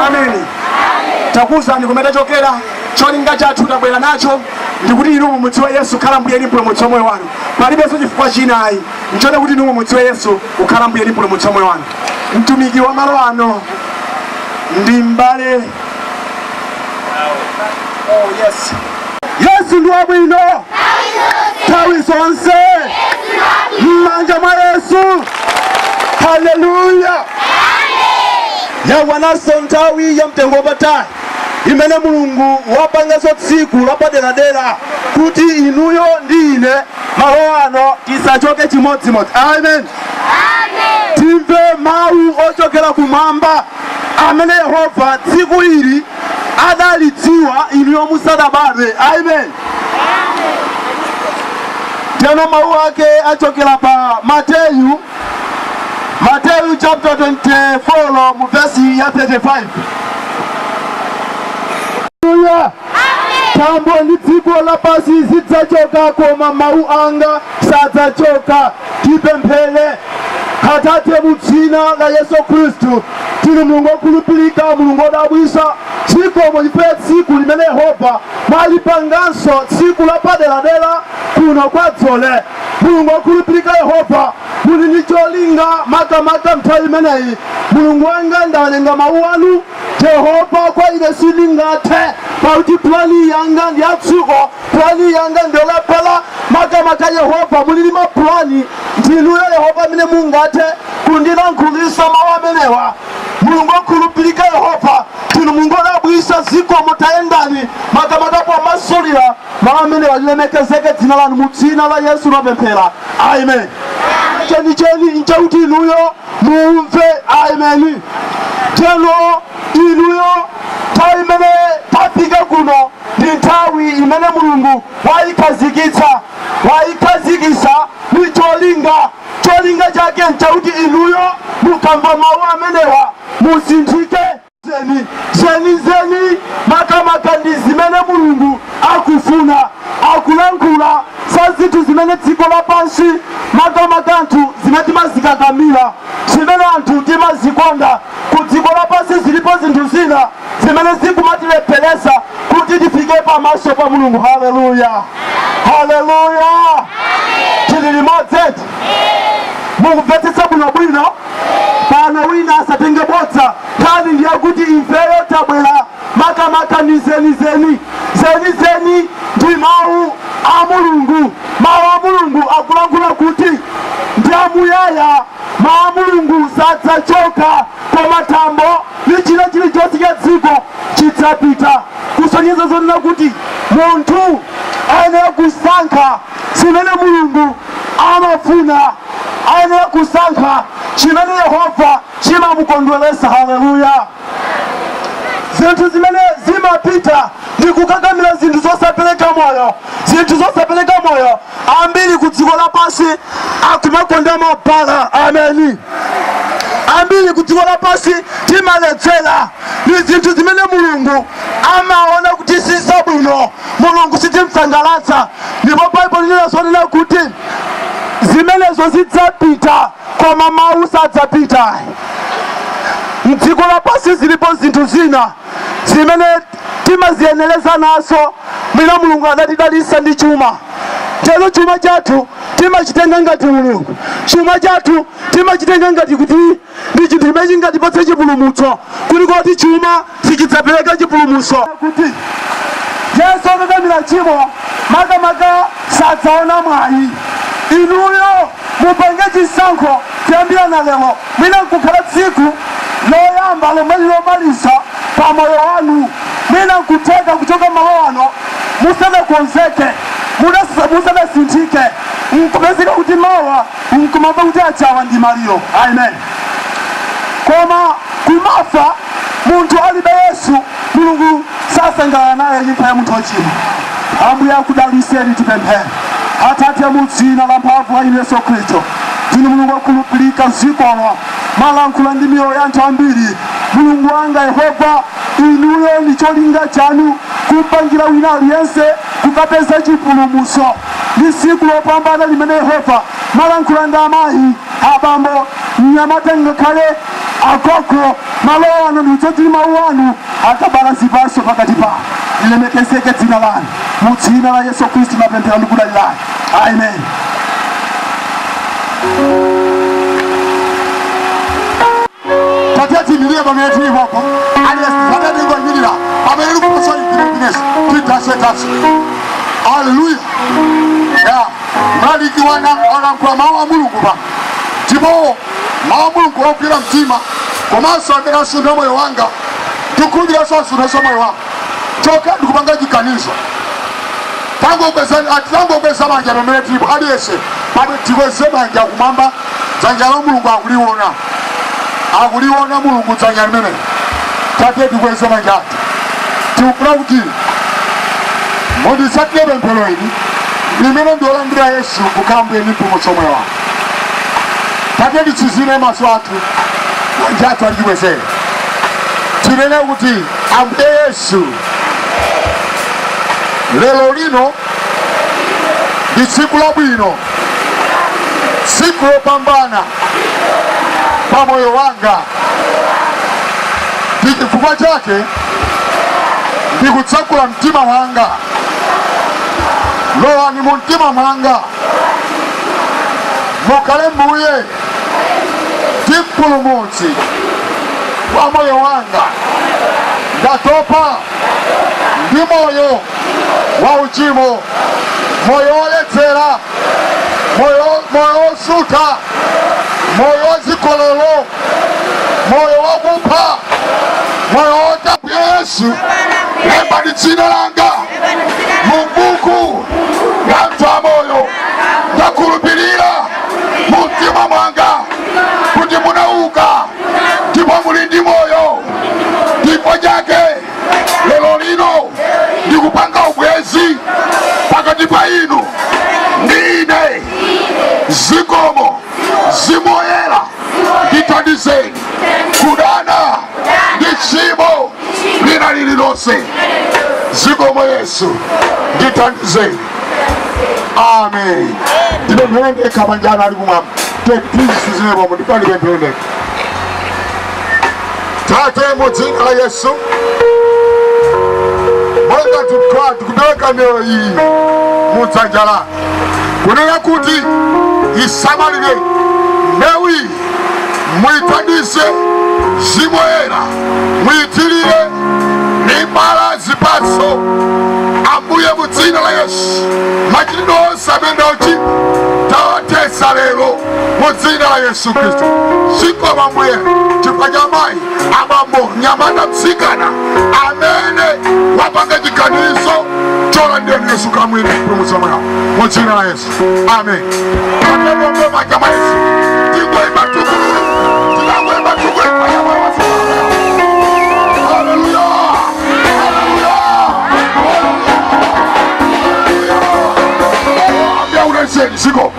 Ameni. Takuwuzani kumene tachokera. Cholinga chathu tabwera nacho ndikuti inu mumudziwe Yesu kukhala Mbuye ndi Mpulumutsi wa moyo wanu. Palibenso chifukwa china ayi, nchoti kuti inu mumudziwe Yesu kukhala Mbuye ndi Mpulumutsi wa moyo wanu. Mtumiki wa malo ano ndi m'bale, oh yes. Yesu ndi wabwino nthawi zonse. M'manja mwa Yesu. Haleluya! Yakwananso nthawi ya mtengo wapatali imene Mulungu wapanganso tsiku lapaderadera kuti inuyo ndi ine malo ano tisachoke chimodzimodzi. Amen. Timve mawu ochokera kumwamba amene Yehova tsiku ili adalidziwa inuyo musadabadwe. Amen. Teno mawu ake achokera pa Mateyu, Mateyu chapter 24 mu vesi ya 35. Haleluya! Thambo ndi dziko lapansi zidzachoka, koma mawu anga sadzachoka. Tipemphere. Atate, mu dzina la Yesu Khristu, tili Mulungu wokhulupirika, Mulungu wodabwitsa. Zikomo chifukwa tsiku limene Yehova mwalipanganso, tsiku lapaderadera kuno kwa Dzole. Mulungu wokhulupirika Yehova, muli ndi cholinga makamaka nthawi imeneyi. Mulungu wanga, ndawerenga mawu anu Jehova, kwa ine sindingathe, pakuti pulani yanga ndi yatsuko, pulani yanga ndiyolephera. Makamaka Yehova, muli ndi mapulani ndinuyo Yehova amene mungathe kundilankhulitsa mawu amenewa. Mulungu wokhulupirika Yehova, ndinu Mulungu wodabwitsa. Zikomo, tayendani makamaka pomasulira mawu amenewa. Lilemekezeke dzina lanu, mu dzina la Yesu napemphera, amen. Chenicheni nchakuti inuyo mumve. Amen. Teno inuyo, nthawi imene tafika kuno ndi nthawi imene Mulungu wayikhazikitsa, wayikhazikitsa ndi cholinga. Cholinga chake nchakuti inuyo mukamva mawu amenewa musinthike. Zeni zeni zeni makamaka ndi zimene Mulungu akufuna. Akulankhula za zinthu zimene dziko lapansi, makamaka anthu, zimene timazikakamira, zimene anthu timazikonda ku dziko lapansi. Zilipo zinthu zina zimene zikumatilepheresa kuti tifike pamaso pa Mulungu. Haleluya, haleluya! Tili limodzi? Mukumvetsetsa bwinobwino pano? Wina asatenge bodza. Nkhani ndi Ndiyakuti ifeyo tabwera makamaka ndi zenizeni. Zenizeni ndi mawu a Mulungu. Mawu a Mulungu akulankhula kuti ndi amuyaya. Mawu a Mulungu sadzachoka, koma thambo ndi china chilichonse cha dziko chidzapita, kusonyeza zonena kuti munthu ayenera kusankha zimene Mulungu amafuna, ayenera kusankha chimene Yehova chimamukondweretsa. Haleluya! Zinthu zimene zimapita ndi kukakamira zinthu zosapereka moyo, zinthu zosapereka moyo. Ambiri ku dziko lapansi akumakonda mabala. Ameni. Ambiri ku dziko lapansi timaledzera ndi zinthu zimene Mulungu amaona kuti si zabwino, Mulungu sizimsangalatsa. Ndipo Baibulo linena zonena kuti zimenezo zidzapita, koma mawu sadzapita. Mdziko lapansi zilipo zinthu zina zimene timaziyenereza nazo. Mwina Mulungu anatidalitsa ndi chuma, tero chuma chathu timachitenga ngati Mulungu. Chuma chathu timachitenga ngati kuti ndi chinthu chimene chingatipatse chipulumutso, kuli koti chuma sichidzapereka chipulumutso. Kuti Yesu akakamira chimo makamaka sadzaona mwayi. Inuyo mupange chisankho kuyambira na lero, mwina nkukhala tsiku loyamba lomwe lilomaliza pa moyo wanu. Mwina nkutheka kuchoka malo ano musanakonzeke, musanasinthike, nkupezeka kuti mawa nkumamva kuti achawa ndi maliro. Amen. Koma kumafa munthu alibe Yesu, Mulungu sasangalala naye imfa ya munthu wochimwa. Ambuye akudaliseni. Tipemphere. Atate, mu dzina la mphamvu la inu Yesu Khristu, ndinu Mulungu wakhulupirika. Zikomo, mwalankhula ndi miyoyo ya anthu ambiri. Mulungu wanga Yehova, inuyo ndi cholinga chanu kumpangira wina aliyense kukapeza chipulumutso. Ndi tsiku lopambana limene Yehova mwalankhula ndi amayi, abambo, mnyamata, ngakhale agogo. Malo ano ndikudzoti mawu anu akabala zipatso pakati pawo. Lilemekezeke dzina lanu. Mu dzina la Yesu Khristu napemphera ndikudalirani. Amen. Tate, tiyimirire pamene tilipopo. Aliyense tate tingoyimirira pamene tikuposani bizinesi, titase tase. Haleluya! Ya mlaliki wana walankhula mawu a Mulungu pano, ndipo mawu a Mulungu ogwira mtima, komanso amene asuntha moyo wanga, ndikukhulupiriranso asunthanso moyo wanga. Choka ndikupanga chiganizo. Tangokweza manja pamene tilipo. Aliyense pamene tikweze manja kumwamba. Dzanja la Mulungu akuliona, akuliona Mulungu dzanja limene. Tate, tikweze manja athu. Tikufuna kuti munditsatire pemphero ili limene ndiolandira Yesu kukhala Mbuye ndi Mpulumutsi moyo wanga. Tate, titsizine maso athu, manja athu alichikwezere, tinene kuti, "Ambuye Yesu, lero lino ndi tsiku labwino, tsiku lopambana pa moyo wanga. Ndi chifukwa chake ndikutsegula mtima wanga. Lowani mu mtima mwanga, mukhale Mbuye ndi Mpulumutsi wa moyo wanga. Ndatopa ndi moyo wa uchimo, moyo woledzera, moyo wosuta, moyo wazigololo, moyo wakupha, moyo wota. Yesu, lembani dzina langa mu buku la anthu amoyo. Ndakhulupirira mu mtima mwanga kuti munauka ndipo muli ndi moyo. Chifukwa chake lero lino ndikupanga ubwezi pakati pa inu ndi ine. Zikomo. Mzimu Woyera, ndithandizeni kudana ndi tchimo lina lililonse. Zikomo Yesu, ndithandizeni. Amen. Ndipemphere ndekha. Manja ali kumwamba, tizisizinepomo, ndipemphere ndekha. Tate, mu dzina la Yesu, monga tikupereka miyoyo iyi mu dzanja lanu, kunena kuti isamalire mbewu iyi, muyithandize. Mzimu Woyera. Muyitirire nibala zipatso. Ambuye, mu dzina la Yesu, machitidwe onse amene ochimwa tawathetsa lero mu dzina la Yesu Khristu. Zikomo, Ambuye, chifukwa cha mayi, abambo, mnyamata, mtsikana amene wapanga chiganizo cholandira Yesu kamwini mpulumutsi wa moyo, mu dzina la Yesu, amen. Atemombe manja mwa Yesu, tingoimba tukulu, tingangoimba tukulu. Haleluya, haleluya, haleluya! Ambia unaseni siko.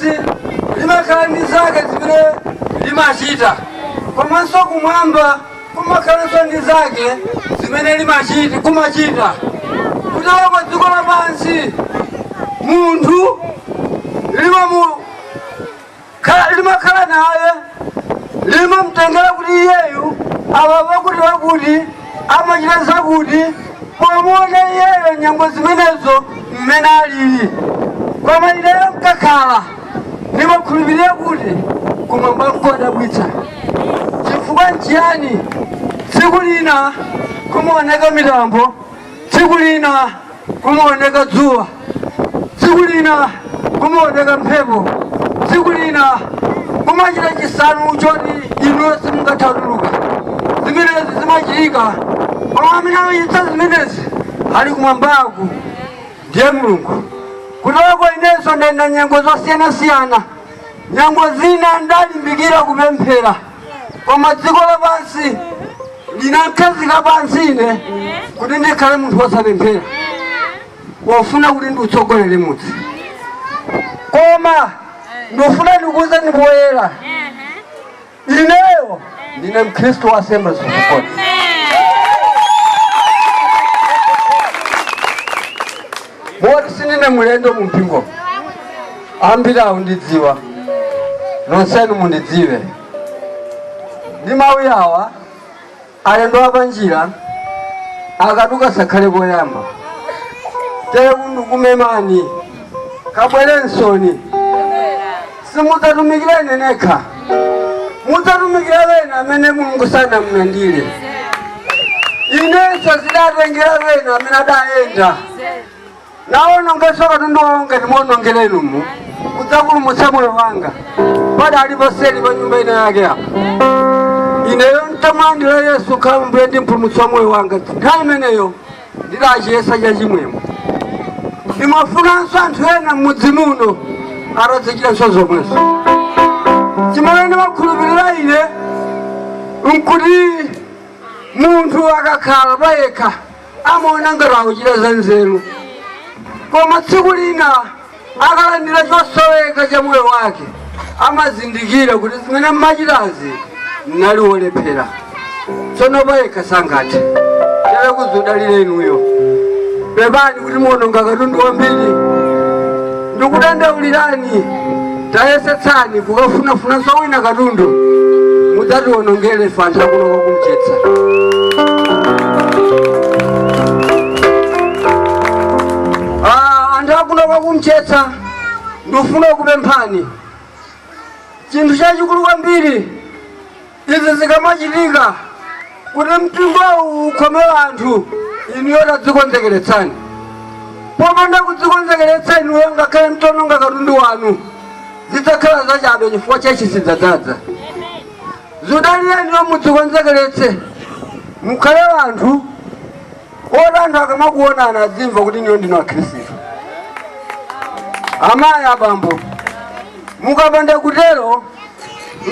lapansi limakhala ndi zake zimene limachita, komanso kumwamba kumakhalanso ndi zake zimene limachita kumachita. Kutero kwa dziko lapansi munthu limakhala naye, limamtengera kuti iyeyu awa wakuti wakuti amachita zakuti, pomuona iyeyo nyengo zimenezo mmene alili. Koma ineyo nkakhala ndimakhulupirira kuti kumwamba nkodabwitsa. Chifukwa nchiyani? Tsiku lina kumaoneka mitambo, tsiku lina kumaoneka dzuwa, tsiku lina kumaoneka mphepo, tsiku lina kumachita chisanu choti inuyo simungathe kutuluka. Zimenezi zimachitika, koma amene amachititsa zimenezi ali kumwambaku ndiye Mulungu. Kutoko inenso ndayenda nyengo zosiyanasiyana. Nyengo zina ndalimbikira kupemphera, koma dziko lapansi linankhazika pansi ine kuti ndikhale munthu wosapemphera, pofuna kuti ndiutsogolere mudzi. Koma ndifuna ndikuwuzeni poyera, ineyo ndine mkhristu wa Assemblies of God. Moti sindine mulendo mu mpingo, ambiri akundidziwa, nonsenu mundidziwe. Ndi mawu awa, alendo apanjira akaduka sakhale koyamba. Tere kundikumemani, kabwerensoni. Simudzatumikira ine nekha, mudzatumikira wena amene Mulungu sanamlandire. Inenso zidatengera wena amene adayenda nawonongenso katundu wawo ngati muonongera inumu kudzapulumutsa moyo wanga. Padali paseli pa nyumba ina yake apa, ineyo ntamulandira Yesu kukhala Mbuye ndi Mpulumutsi wa moyo wanga, nthawi imeneyo ndidachiyesa chachimwemwe. Ndimafunanso anthu ena m'mudzi muno atadzichitanso zomwezo. Chimene ndimakhulupirira ine nkuti munthu akakhala payekha amaona ngati akuchita za nzeru, koma tsiku lina akalandira chosoweka cha moyo wake amazindikira kuti zimene mmachitazi ndinali wolephera. Tsono payekha sangathe. Tere kuzudalira inuyo. Pepani kuti muononga katundu wambiri, ndikudandaulirani, tayesetsani kukafunafunanso wina katundu mudzatiwonongere ife anthu akuno kwakumchetsa. Anthu akuno kwakumchetsa, ndikufuna kupemphani chinthu chachikulu kwambiri. Izi zikamachitika kuti mpingo uwu ukhome anthu, inuyo tadzikonzekeretsani. Popanda kudzikonzekeretsa inuyo, ngakhale mtononga katundu wanu, zidzakhala zachabe chifukwa chechi sidzadzadza. Zudalira inuyo mudzikonzekeretse, mukhale anthu oti anthu akamakuonani adzimva kuti inuyo ndinu Akhristu. Amayi, abambo, mukapanda kutero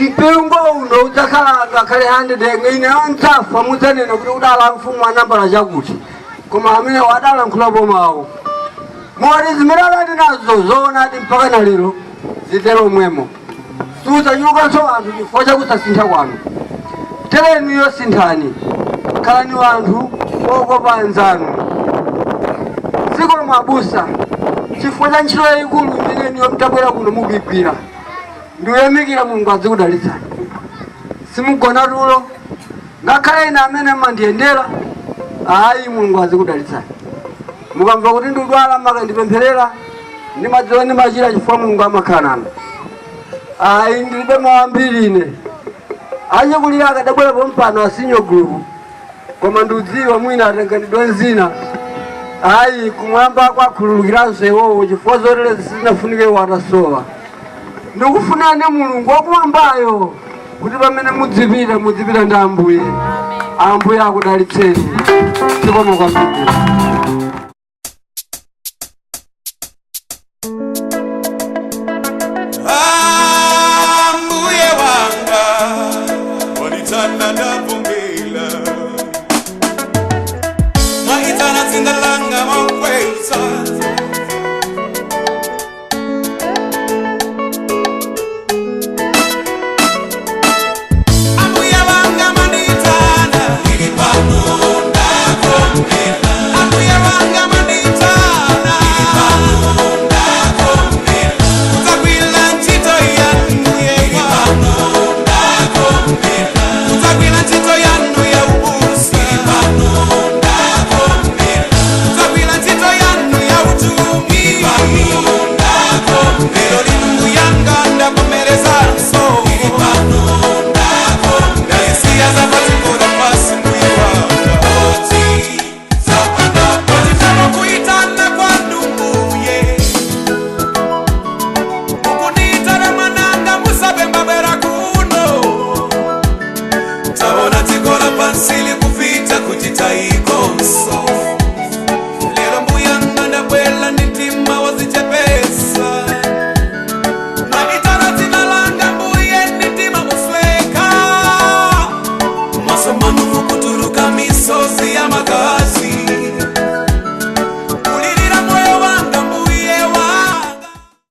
mpingo uno udzakhala ngakhale 100, ine ndidzafa mudzanena kuti udala mfumu anambala chakuti, koma amene wadalankhulapo mawu moti zimene adali nazo zoonadi mpaka na lero zitero mwemo. Sudzachulukanso anthu chifukwa chakusasintha kwanu. Tere inuyo sinthani, khalani anthu okopa anzanu. Zikomo abusa chifukwa cha ntchito yayikulu imene inuyo mtabwera kuno mukuyigwira. Ndikuyamikira, Mulungu adzikudalitsani. Simugona tulo, ngakhale ine amene mmandiyendera ayi. Mulungu azikudalitsani. Mukamva kuti ndikudwala makandipempherera, ndimadziwa ndimachira chifukwa Mulungu amakhala nanu. Ayi, ndilibe mawu ambiri ine. Achikulira akadabwera pompano a senior group, koma ndikudziwa mwina atanganidwa nzina. Ayi, kumwamba kwakhululukiranso iwowo chifukwa zoterezi sizinafunike iwo atasowa. Ndikufunani Mulungu wakumwambayo kuti pamene mudzipita, mudzipita ndi Ambuye. Ambuye akudalitseni. Zikomo kwambiri.